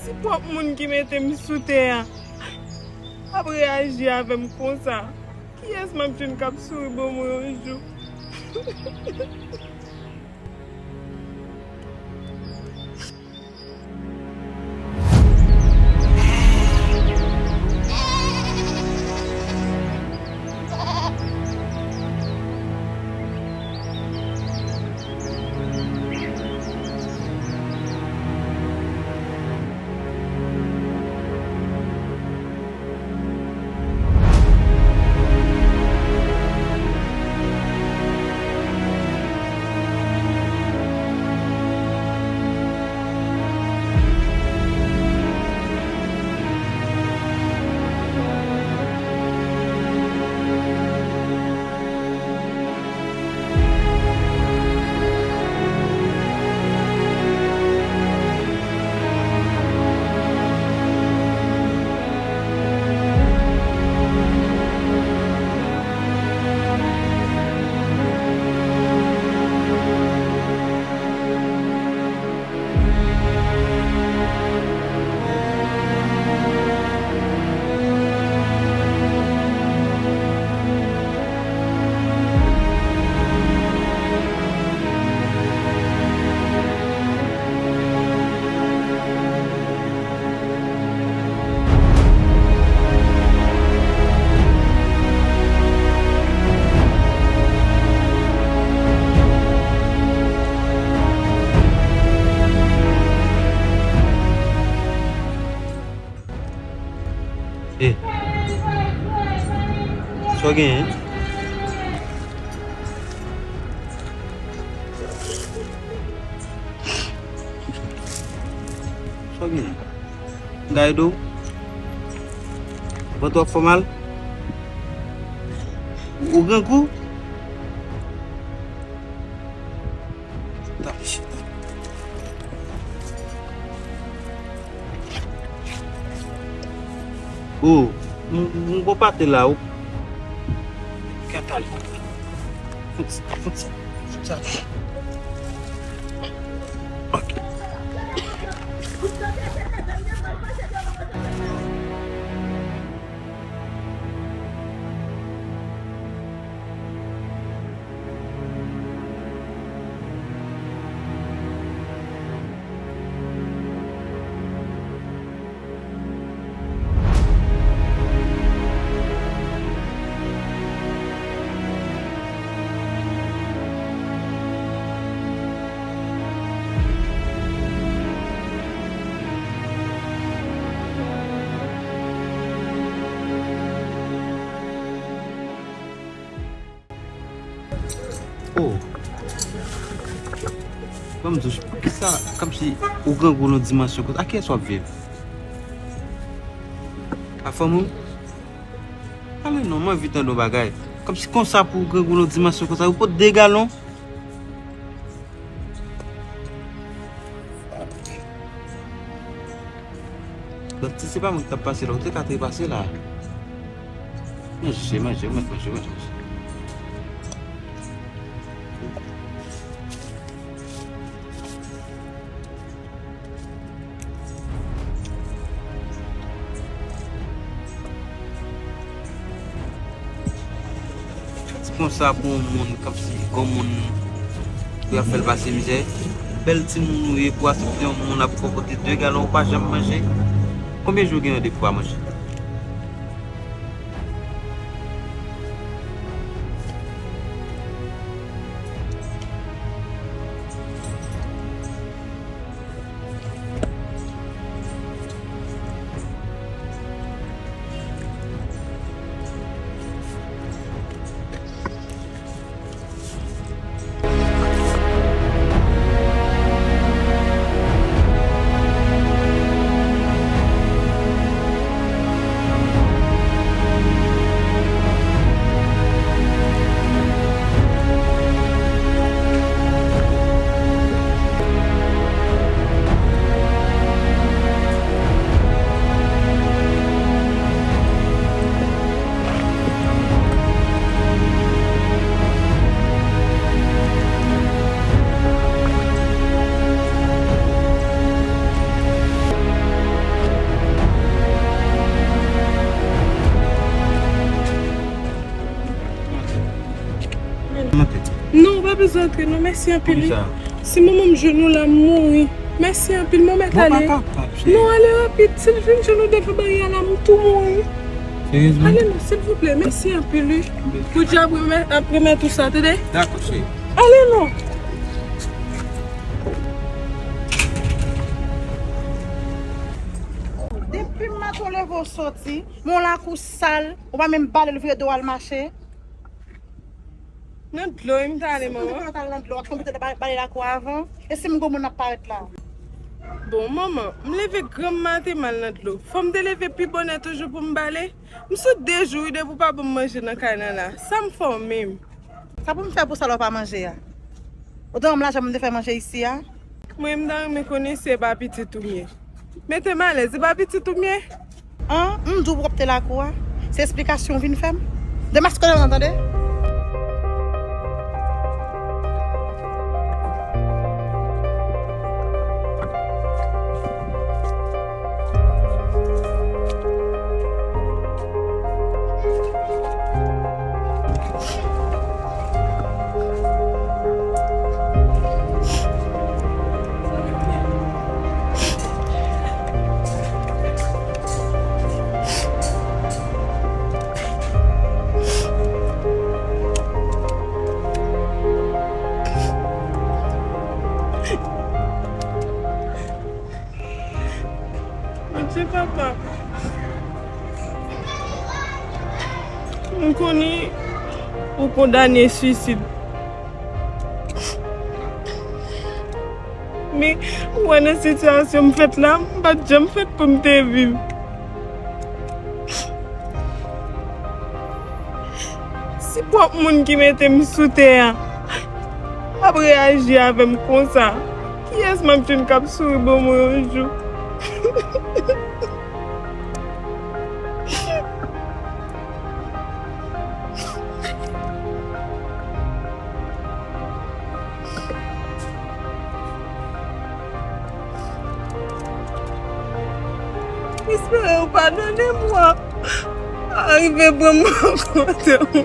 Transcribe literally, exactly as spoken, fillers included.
Si pwòp moun ki mete m sou tè a ap reyaji avè m konsa, kiyès m ap jwenn k ap souri bò mwen yon jou? E, sa w genyen? Sa w genyen? Gade w. Vant w ap fè w mal? Ou, ou grangou? Tap chita. O, m, m, m gon pate la, o. Kèt ale. Fout sa, fout sa, fout sa. Ok. Oh. Ban m di w, poukisa, kòmsi ou grangou nan dimansyon konsa? A kiyès w ap viv? A fanmi w? Ale non, m anvi tande yon bagay. Kòmsi konsa pou ou grangou nan dimansyon konsa, ou pot de galon? Donk, si se pa mwen ki t ap pase la, ou te ka trepase la. Manje, manje, ou mèt manje, manje, manje. Ti konsa pou yon moun, kòmsi gon moun pou y ap fè l pase mizè. Bèl timoun ou ye pou aksepte yon moun ap fè w pote de galon ou pa janm manje. Konbyen jou w genyen depi w pa manje? Bezwen antre non, mèsi anpil wi. Poukisa? Si manman m jwenn ou la, m mouri. Mèsi anpil, mwen mèt ale. Mwen pa kapab, cheri. Non, ale rapid. Si l vin jwenn ou devan baryè a la, m tou mouri. Serezman? Ale non, silvouplè, mèsi anpil wi. Podyab ap remèt ou sa, tande? Dakò, cheri. Ale non. Depi maten w leve w soti, men w lakou sal, ou pa menm bale l vire do w al mache. Nan dlo wi m t ale, manman. Si w te konn al nan dlo, w t konn pito bale lakou a avan. E si m gwo moun ap parèt la? Bon, manman, m leve granm maten m al nan dlo. Fò m te leve pi bonè toujou pou m bale. M sou de jou wi depi w pa ban m manje nan kay lan la. Sa m fè w menm? Sa pou m fè pou sa lè w pa manje a? Ou te ban m lajan pou m te fè manje isi a? Mwen, m ta renmen konnen si e pa pitit ou m ye. Mete m alèz, e pa pitit ou m ye? An, m di w pou w ap te lakou a. Se esplikasyon w vin fè m. Demaske w tande. Bondye papa. M konnen ou kondane swisid. Men, ou wè nan sitiyasyon m fèt la, m pa t janm fèt pou m te viv. Si pwòp moun ki mete m sou tè a ap reyaji avè m konsa, kiyès m ap jwenn k ap souri ban mwen yon jou? M espere w padone mwen. Pa rive pran m nan kote w.